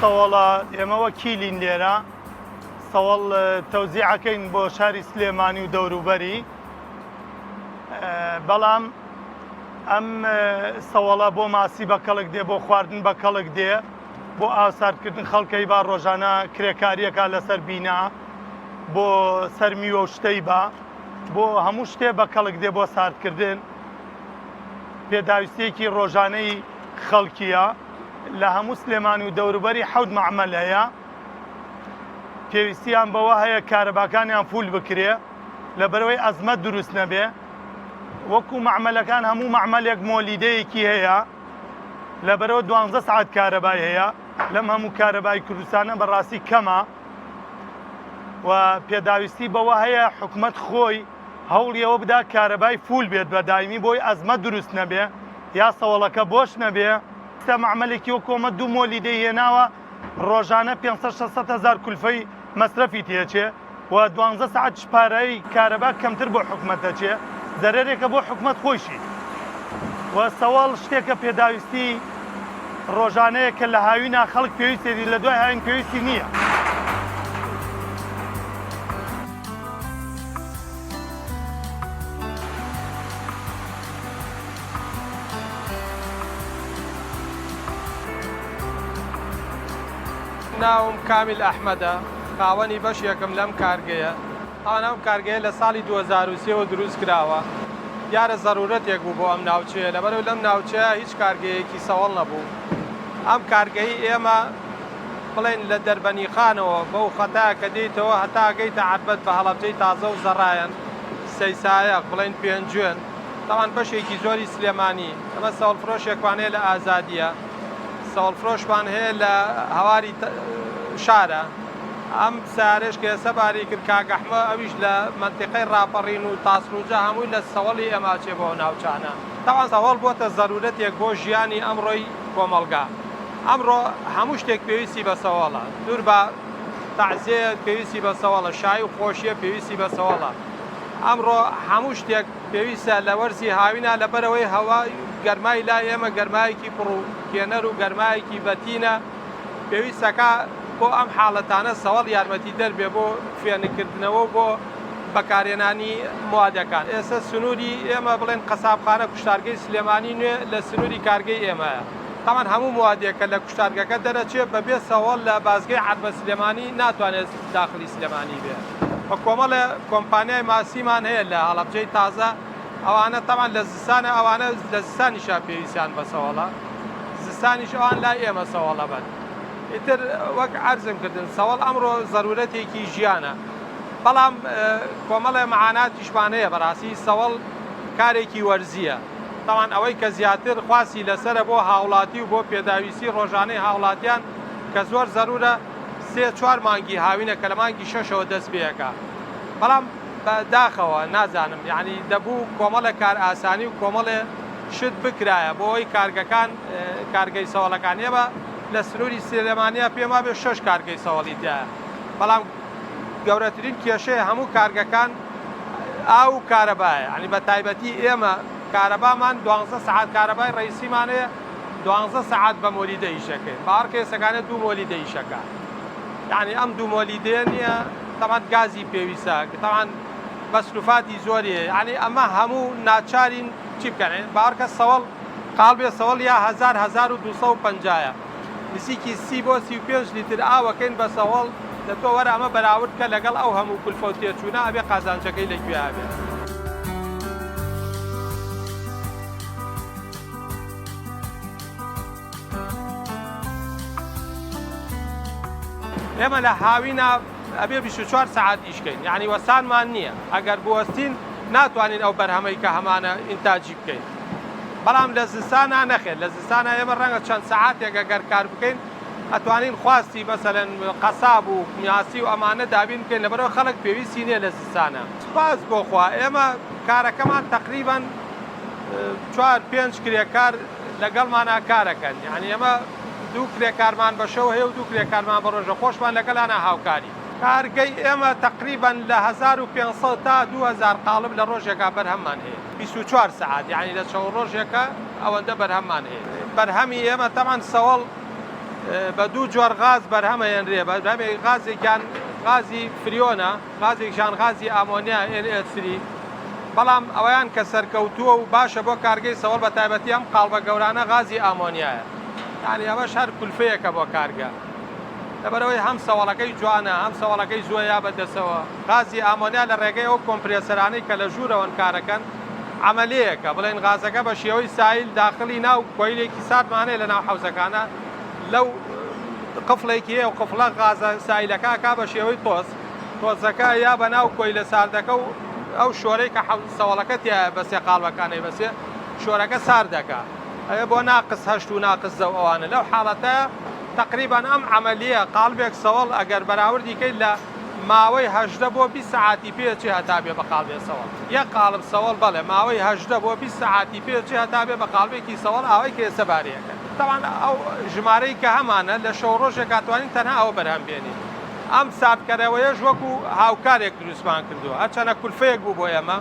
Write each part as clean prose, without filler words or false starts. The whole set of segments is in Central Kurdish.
سەوەڵە ئێمە وەکیلین لێرە سەوەڵ تەوزیعەکەین بۆ شاری سلێمانی و دەوروبەری بەڵام ئەم سەوەڵە بۆ ماسی بە کەڵک دێ بۆ خواردن بە کەڵک دێ بۆ ئاوساردکردن خەڵکەی با ڕۆژانە کرێکاریەکە لەسەر بینا بۆ سەر میوە و شتەی با بۆ هەموو شتێ بە کەڵک دێ بۆ ساردکردن پێداویستیەکی ڕۆژانەی خەڵکیە لە هەموو سلێمانی و دەوروبەری حەوت مەعمەل هەیە پێویستیان بەوە هەیە کارەباکانیان فول بکرێ لەبەرەوەی ئەزمەت دروست نەبێ وەکو مەعمەلەکان هەموو مەعمەلێک مۆلیدەیەکی هەیە لەبەرەوە دوانزە سعات کارەبای هەیە لەم هەموو کارەبای کوردستانە بەڕاستی کەمە و پێداویستی بەوە هەیە حکومەت خۆی هەوڵی ئەوە بدا کارەبای فول بێت بە دایمی بۆی ئەزمە دروست نەبێ یا سەوەڵەکە بۆش نەبێ. ئێستا مەعمەلێکی وەکو ئەمە دوو مۆلیدەی هێناوە ڕۆژانە 500 600 هەزار کولفەی مەسرەفی تێچێ و دوانزە سەعاتیش پارەی کارەبا کەمتر بۆ حکومەت دەچێ زەرەرێکە بۆ حکومەت خۆیشی و سەوەڵ شتێکە پێداویستی ڕۆژانەیە کە لە هاوینا خەڵک پێویستێتی لە دوای هاوین پێویستی نییە. ناوم کامیل ئەحمەدە، خاوەنی بەشێکم لەم کارگەیە. تاوان ئەم کارگەیە لە ساڵی 2003 وە دروست کراوە، دیارە زەرورەتێک بوو بۆ ئەم ناوچەیە، لەبەرئەوەی لەم ناوچەیە هیچ کارگەیەکی سەوەڵ نەبوو. ئەم کارگەی ئێمە بڵێین لە دەربەنیخانەوە بەو خەتە کە دێیتەوە هەتا ئەگەیتە عەربەت بە هەڵەبجەی تازە و زەڕایەن، سەیسایەق، بڵێین پێنجوێن، تاوان بەشێکی زۆری سلێمانی. ئەمە سەوەڵفرۆشێکمان هەیە لە ئازادییە، سەوەڵفرۆشمان هەیە لە هەواری شارە. ئەم سەیارەیش کە ئێستا باری کرد کاک ئەحمە ئەویش لە مەنتیقەی ڕاپەڕین و تاسڵوجە هەمووی لە سەوەڵی ئێمە ئەچێ بۆ ئەو ناوچانە. تەبعەن سەوەڵ بۆتە زەرورەتێک بۆ ژیانی ئەمڕۆی کۆمەڵگا. ئەمڕۆ هەموو شتێک پێویستی بە سەوەڵە. دوور بە تەعزیەیە پێویستی بە سەوەڵە، شایی و خۆشیە پێویستی بە سەوەڵە. ئەمڕۆ هەموو شتێک پێویستە لە وەرزی هاوینا لەبەرئەوەی هەوا گەرمای لای ئێمە گەرمایەکی پڕوکێنەر و گەرمایەکی بەتینە، پێویستەکا بۆ ئەم حاڵەتانە سەوەڵ یارمەتیدەر بێ بۆ فێنککردنەوە و بۆ بەکارهێنانی موادەکان. ئێستا سنووری ئێمە بڵێن قەسابخانە کوشتارگەی سلێمانی نوێ لە سنووری کارگەی ئێمەیە. تەبعەن هەموو موادێک کە لە کوشتارگەکە دەرەچێ بەبێ سەوەڵ لە بازگەی عەربەت سلێمانی ناتوانێت داخلی سلێمانی بێ. و کۆمەڵێ کۆمپانیای ماسیمان هەیە لە هەڵەبجەی تازە ئەوانە تەبعەن لە زستانە ئەوانە لە زستانیشا پێویستیان بە سەوەڵە. زستانیش ئەوان لای ئێمە سەوەڵ ئەبەن. ئیتر وەک عەرزم کردن سەوەڵ ئەمڕۆ زەرورەتێکی ژیانە. بەڵام کۆمەڵێ مەعاناتیشمان هەیە بەڕاستی سەوەڵ کارێکی وەرزییە. تەبعەن ئەوەی کە زیاتر خواستی لەسەرە بۆ هاوڵاتی و بۆ پێداویستی ڕۆژانەی هاوڵاتیان کە زۆر زەرورە سێ چوار مانگی هاوینە کە لە مانگی شەشەوە دەست پێ ئەکا. بەڵام بە داخەوە نازانم یەعنی دەبوو کۆمەڵێ کارئاسانی و کۆمەڵێ شت بکرایە بۆ ئەوەی کارگەکان کارگەی سەوەڵەکان ئێمە لە سنووری سلێمانیا پێم وابێ شەش کارگەی سەوەڵی تیایە بەڵام گەورەترین کێشەیە هەموو کارگەکان ئاو و کارەبایە یعنی بە تایبەتی ئێمە کارەبامان دوانزە سەعات کارەبای ڕئیسیمان هەیە دوانزە سەعات بە مۆلیدە ئیشەکەین باوەڕکە ئێسەکانێ دوو مۆلیدە ئیشەکە یعنی ئەم دوو مۆلیدەیە نییە تەبعەن گازی پێویستە تەبعەن مەسروفاتی زۆری هەیە یعنی ئەمە هەموو ناچارین چی بکەن باوەڕکە سەوەڵ قاڵبێ سەوەڵ یا هەزار 1250 یە نزیکی 30 بۆ 35 لیتر ئاوەکەین بە سەوەڵ دە تۆ وەرە ئەمە بەراورد کە لەگەڵ ئەو هەموو کولفە و تێچوونە ئەبێ قازانجەکەی لە کوێ ئەبێ. ئێمە لە هاوینا ئەبێ 24 سەعات ئیش کەین یعنی وەستانمان نییە ئەگەر بوەستین ناتوانین ئەو بەرهەمەی کە هەمانە ئینتاجی بکەین بەڵام لە زستانا نەخێر لە زستانا ئێمە ڕەنگە چەند سەعاتێک ئەگەر کار بکەین ئەتوانین خواستی مەسەلەن قەساب و ماسی و ئەمانە دابین بکەین لەبەرئەوە خەڵک پێویستی نییە لە زستانا سوپاس بۆ خوا ئێمە کارەکەمان تەقریبەن چوار پێنج کرێکار لەگەڵمانا کارەکەن یانی ئێمە دوو کرێکارمان بە شەو هەیە و دوو کرێکارمان بە ڕۆژە خۆشمان لەگەڵیانا هاوکاری. کارگەی ئێمە تەقریبەن لە 1500 تا 2000 قاڵب لە ڕۆژێکا بەرهەممان هەیە 24 سەعات یانی لە چەند ڕۆژێکا ئەوەندە بەرهەممان هەیە. بەرهەمی ئێمە تەبعەن سەوەڵ. بە دوو جۆر غاز بەرهەم ئەهێنرێ، بەرهەمێک غازێکیان غازی فریۆنە، غازێکیان غازی ئامۆنیا NH3، بەڵام ئەوەیان کە سەرکەوتووە و باشە بۆ کارگەی سەوەڵ بە تایبەتی ئەم قاڵبە گەورانە غازی ئامۆنیایە، یانی ئەمەش هەر کولفەیەکە بۆ کارگە، لەبەرئەوەی هەم سەوەڵەکەی جوانە هەم سەوەڵەکەی زووە یا بە دەسەوە. غازی ئامۆنیا لە ڕێگەی ئەو کۆمپرێسەرانەی کە لە ژوورەوەن کارەکەن عەمەلەیەکە، بڵێین غازەکە بە شێوەی سایل داخڵی ناو کۆیلێکی ساردمان هەیە لە ناو حەوزەکانە لەو قفڵێکی هەیە و قفڵە غازە سایلەکە ئەکا بە شێوەی تۆز، تۆزەکە یا بە ناو کۆیلە ساردەکە و ئەو شۆرەی کە سەوەڵەکە تیایە بەسێ قاڵبەکانەی بەسێ شۆرەکە سارد دەکا ئەوێ بۆ ناقس هەشت و ناقس دە و ئەوانە لەو حاڵەتە تەقریبەن ئەم عەمەلیە قاڵبێک سەوەڵ ئەگەر بەراوردی کەی لە ماوەی 18 بۆ 20 سەعاتی پێ چێ هەتا بێ بە قاڵبێ سەوەڵ یەک قاڵب سەوەڵ بەڵێ ماوەی 18 بۆ 20 سەعاتی پێ چێ هەتا بێ بە قاڵبێکی سەوەڵ ئاوای کە ئێستا باریەکەن تەبعەن ئەو ژمارەی کە هەمانە لە شەو ڕۆژێکا توانین تەنها ئەوە بەرهەم بێنین ئەم ساردکەرەوەیەش وەکو هاوکارێک دروستمان کردووە هەرچەنە کولفەیەک بوو بۆ ئێمە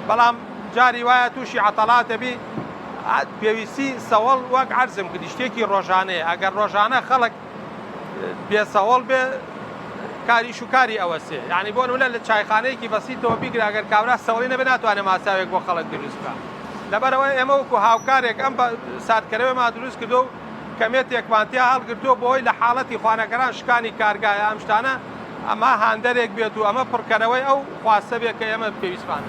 بەڵام جاری وایە تووشی عەتەڵات دەبی پێویستی سەوەڵ وەک عەرزم کردی شتێکی ڕۆژانەیە ئەگەر ڕۆژانە خەڵک بێ سەوەڵ بێ کاریش و کاری ئەوەسێ یعنی بۆ نمونە لە چایخانەیەکی بەسیتەوە بیگرە ئەگەر کابرا سەوڵی نەبێ ناتوانێت ماساوێک بۆ خەڵک دروست بکە لەبەرەوە ئێمە وەکو هاوکارێک ئەم ساردکەرەوەمان دروست کردو و کەمێتێکمان تیا هەڵگرتووە بۆی لە حاڵەتی خوانەکەران شکانی کارگایە ئەم شتانە ئەمە هاندەرێک بێت و ئەمە پڕکەرەوەی ئەو خواستە بێت کە ئێمە پێویستمان.